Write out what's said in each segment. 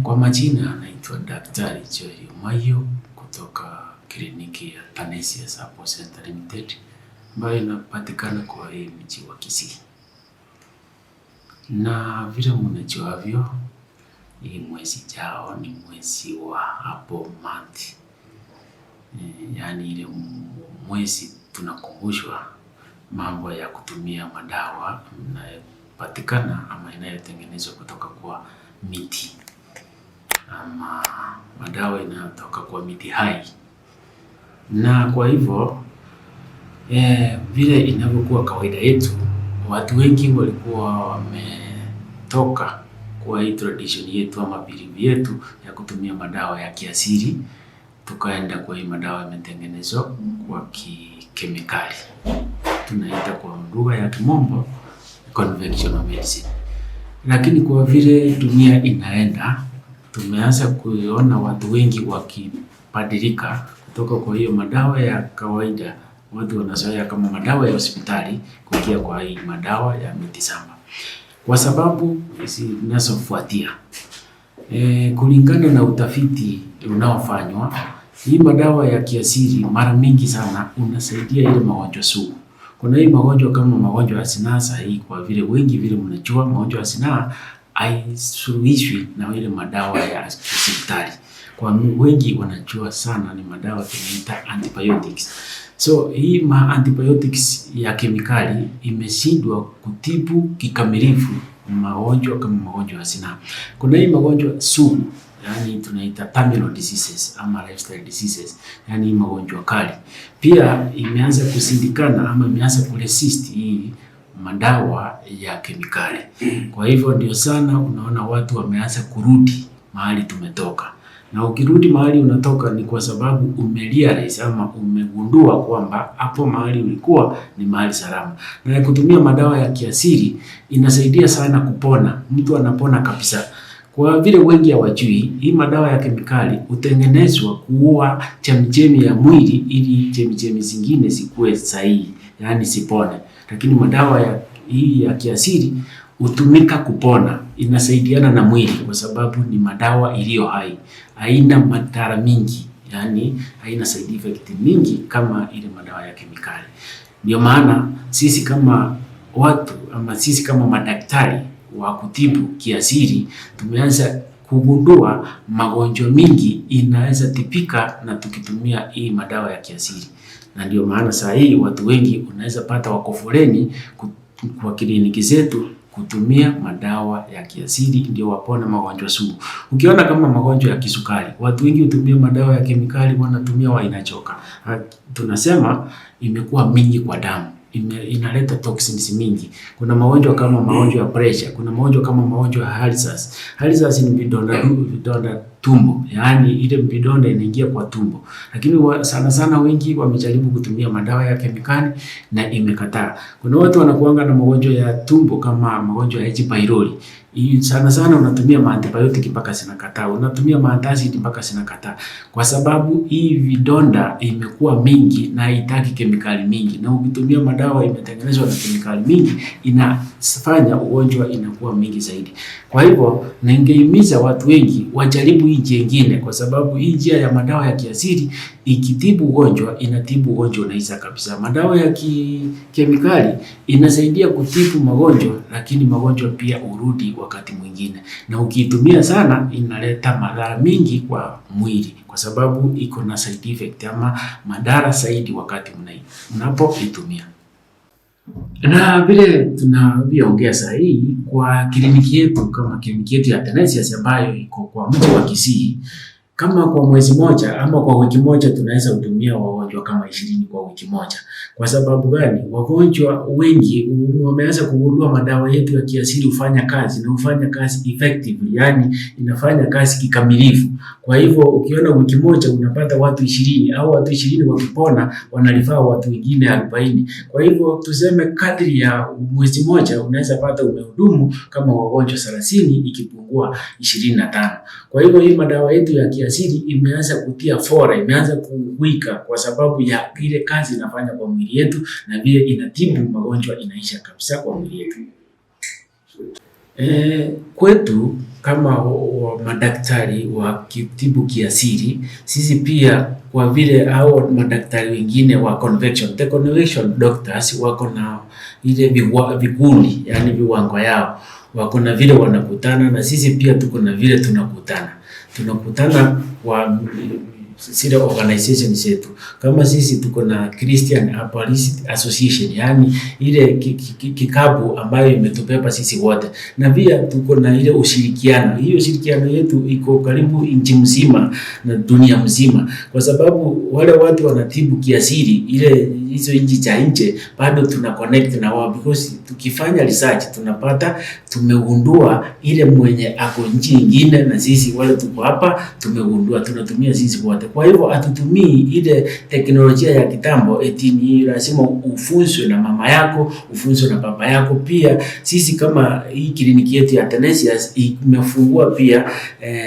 Kwa majina anaitwa Daktari Joel Maiyo kutoka kliniki ya Thanasius Herbal Center Limited ambayo inapatikana kwa hii mji wa Kisii. Na vile mnajuavyo, hii mwezi jao ni mwezi wa Herbal Month. Yaani ile mwezi tunakumbushwa mambo ya kutumia madawa inayopatikana ama inayotengenezwa kutoka kwa miti ama madawa inayotoka kwa miti hai. Na kwa hivyo vile inavyokuwa kawaida yetu, watu wengi walikuwa wametoka kwa hii tradition yetu ama belief yetu ya kutumia madawa ya kiasili, tukaenda kwa hii madawa yametengenezwa kwa kikemikali, tunaita kwa lugha ya kimombo conventional medicine. Lakini kwa vile dunia inaenda, tumeanza kuona watu wengi wakibadilika kutoka kwa hiyo madawa ya kawaida watu wanazoea kama madawa ya hospitali kuingia kwa hii madawa ya mitishamba, kwa sababu zinazofuatia. Kulingana na utafiti unaofanywa, hii madawa ya kiasili mara mingi sana unasaidia ile magonjwa sugu. Kuna hii magonjwa kama magonjwa ya zinaa hii, kwa vile wengi vile mnajua magonjwa ya zinaa haisuluhishwi na ile madawa ya hospitali. Kwa wengi wanajua sana ni madawa tunaita antibiotics. So hii ma antibiotics ya kemikali imeshindwa kutibu kikamilifu magonjwa kama magonjwa ya zinaa. Kuna hii magonjwa sugu, yani tunaita terminal diseases ama lifestyle diseases, yani magonjwa kali. Pia imeanza kusindikana ama imeanza kuresist hii madawa ya kemikali. Kwa hivyo ndio sana unaona watu wameanza kurudi mahali tumetoka. Na ukirudi mahali unatoka ni kwa sababu umerealize ama umegundua kwamba hapo mahali ulikuwa ni mahali salama. Na kutumia madawa ya kiasili inasaidia sana kupona. Mtu anapona kabisa. Kwa vile wengi hawajui, hii madawa ya kemikali hutengenezwa kuua chemichemi ya mwili ili chemichemi zingine zikuwe sahihi, yaani sipone. Lakini madawa ya hii ya kiasili hutumika kupona, inasaidiana na mwili kwa sababu ni madawa iliyo hai, haina madhara mingi, yaani haina side effect mingi kama ile madawa ya kemikali. Ndio maana sisi kama watu ama sisi kama madaktari wa kutibu kiasili tumeanza kugundua magonjwa mingi inaweza tibika na tukitumia hii madawa ya kiasili, na ndio maana saa hii watu wengi unaweza pata wako foleni kwa kliniki zetu kutumia madawa ya kiasili ndio wapone magonjwa sugu. Ukiona kama magonjwa ya kisukari, watu wengi hutumia madawa ya kemikali, wanatumia wa inachoka. Tunasema imekuwa mingi kwa damu. Inaleta toxins mingi. Kuna magonjwa kama magonjwa ya pressure, kuna magonjwa kama magonjwa ya ulcers. Ulcers ni vidonda vidonda tumbo, yaani ile vidonda inaingia kwa tumbo. Lakini sana sana wengi wamejaribu kutumia madawa ya kemikali na imekataa. Kuna watu wanakuanga na magonjwa ya tumbo kama magonjwa ya H pylori. Hii sana sana unatumia maantibiotic mpaka zinakataa, unatumia maantacid mpaka zinakataa, kwa sababu hii vidonda imekuwa mingi na haitaki kemikali mingi, na ukitumia madawa imetengenezwa na kemikali mingi inafanya ugonjwa inakuwa mingi zaidi. Kwa hivyo ningehimiza watu wengi wajaribu hii njia nyingine, kwa sababu hii njia ya madawa ya kiasili ikitibu ugonjwa inatibu ugonjwa unaisha kabisa. Madawa ya kemikali inasaidia kutibu magonjwa, lakini magonjwa pia urudi wakati mwingine, na ukiitumia sana inaleta madhara mingi kwa mwili, kwa sababu iko na side effect ama madhara zaidi wakati unapoitumia. Na vile tunavyoongea saa hii kwa kliniki yetu kama kliniki yetu ya Thanasius ambayo iko kwa mji wa Kisii, kama kwa mwezi moja ama kwa wiki moja tunaweza kutumia wagonjwa kama 20 kwa wiki moja. Kwa sababu gani? Wagonjwa wengi wameanza kugundua madawa yetu ya kiasili hufanya kazi na hufanya kazi effectively, yani inafanya kazi kikamilifu. Kwa hivyo ukiona wiki moja unapata watu 20 au watu 20 wakipona wanalifaa watu wengine 40. Kwa hivyo tuseme kadri ya mwezi moja unaweza pata umehudumu kama wagonjwa 30 ikipungua 25. Kwa hivyo hii madawa yetu ya kiasili imeanza kutia fora, imeanza kuwika kwa sababu ya ile kazi inafanya kwa mwili yetu na vile inatibu magonjwa inaisha kabisa kwa mwili yetu. Kwetu kama madaktari wa kutibu kiasili, sisi pia kwa vile hao madaktari wengine wa convention, the convention doctors wako na ile vikundi, yani viwango yao, wako na vile wanakutana, na sisi pia tuko na vile tunakutana. Tunakutana kwa zile organization zetu. Kama sisi tuko na Christian Herbalist Association, yani ile kikapu ambayo imetubeba sisi wote, na pia tuko na ile ushirikiano. Hiyo ushirikiano yetu iko karibu nchi mzima na dunia mzima, kwa sababu wale watu wanatibu kiasili ile hizo nchi cha nje, bado tuna connect na wao, because tukifanya research tunapata tumegundua ile mwenye ako nchi nyingine na sisi wale tuko hapa tumegundua, tunatumia sisi wote. Kwa hivyo hatutumii ile teknolojia ya kitambo eti ni lazima ufunzwe na mama yako, ufunzwe na baba yako. Pia sisi kama hii kliniki yetu ya Athanasius imefungua pia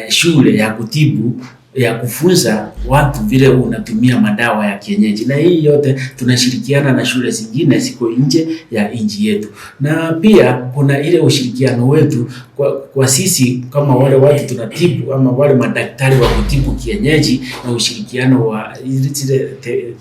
shule ya kutibu ya kufunza watu vile unatumia madawa ya kienyeji, na hii yote tunashirikiana na shule zingine ziko nje ya nchi yetu, na pia kuna ile ushirikiano wetu kwa sisi kama wale watu tunatibu ama wale madaktari wa kutibu kienyeji, na ushirikiano wa zile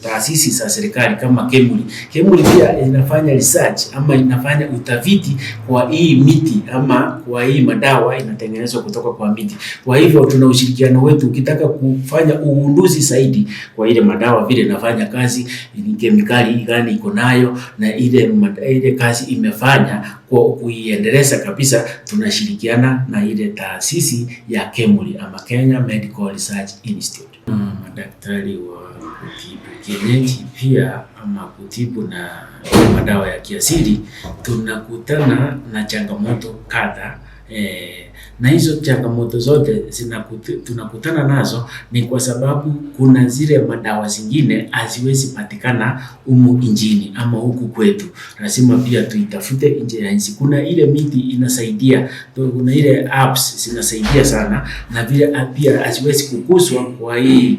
taasisi za serikali kama KEMRI. KEMRI pia inafanya research ama inafanya utafiti kwa hii miti ama kwa hii madawa inatengenezwa kutoka kwa miti. Kwa hivyo tuna ushirikiano wetu, ukitaka kufanya ugunduzi zaidi kwa ile madawa vile inafanya kazi, ni kemikali gani iko nayo na ile kazi imefanya kwa kuiendeleza kabisa, tunashirikiana na ile taasisi ya KEMRI ama Kenya Medical Research Institute. Madaktari wa kutibu kienyeji pia ama kutibu na madawa ya kiasili tunakutana na changamoto kadha. Na hizo changamoto zote tunakutana nazo ni kwa sababu kuna zile madawa zingine haziwezi patikana humu nchini ama huku kwetu, lazima pia tuitafute nje ya nchi. Kuna ile miti inasaidia, kuna ile herbs zinasaidia sana, na vile pia haziwezi kukuzwa kwa hii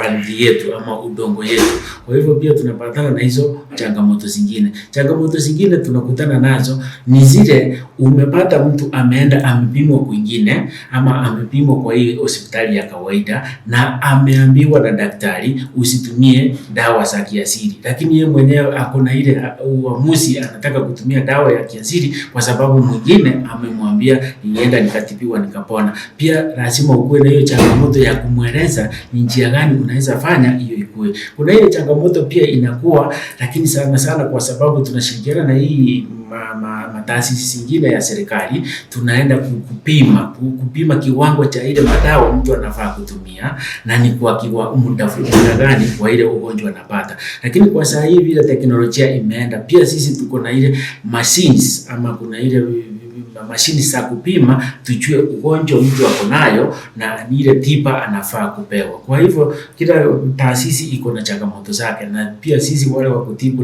ardhi yetu ama udongo yetu. Kwa hivyo pia tunapatana na hizo changamoto zingine. Changamoto zingine tunakutana nazo ni zile umepata mtu ameenda amepimwa kwingine ama amepimwa kwa hii hospitali ya kawaida na ameambiwa na daktari usitumie dawa za kiasili, lakini yeye mwenyewe ako na ile uamuzi anataka kutumia dawa ya kiasili kwa sababu mwingine amemwambia nilienda nikatibiwa nikapona. Pia lazima ukuwe na hiyo changamoto ya kumweleza ni njia gani unaweza fanya hiyo ikue. Kuna ile changamoto pia inakuwa, lakini sana sana kwa sababu tunashirikiana na hii mataasisi zingine ya serikali, tunaenda kupima kiwango cha ile madawa mtu anafaa kutumia na ni kwa muda gani kwa ile ugonjwa anapata. Lakini kwa sasa hivi ile teknolojia imeenda, pia sisi tuko na ile machines ama kuna ile mashini za kupima tujue ugonjwa mtu ako nayo na ni ile tiba anafaa kupewa. Kwa hivyo kila taasisi iko na changamoto zake, na pia sisi wale wa kutibu na